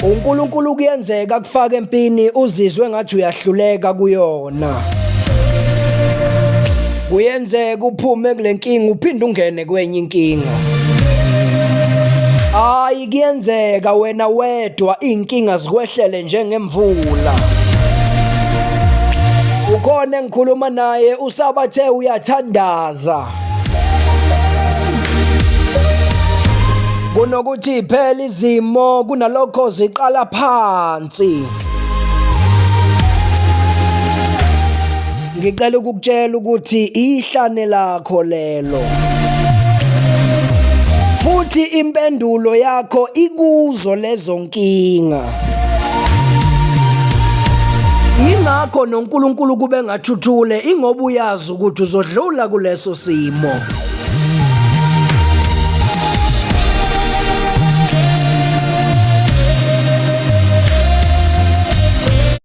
uNkulunkulu kuyenzeka kufaka empini uzizwe ngathi uyahluleka kuyona. Kuyenzeka uphume kule nkinga uphinde ungene kwenye inkinga. Hayi kuyenzeka wena wedwa inkinga zikwehlele njengemvula. Ukhona engikhuluma naye usabathe uyathandaza. Kunokuthi phela izimo kunalokho ziqala phansi. Ngicela ukukutshela ukuthi ihlane lakho lelo. Futhi impendulo yakho ikuzo lezo nkinga. Ingakho noNkulunkulu kube ngathuthule ingoba uyazi ukuthi uzodlula kuleso simo.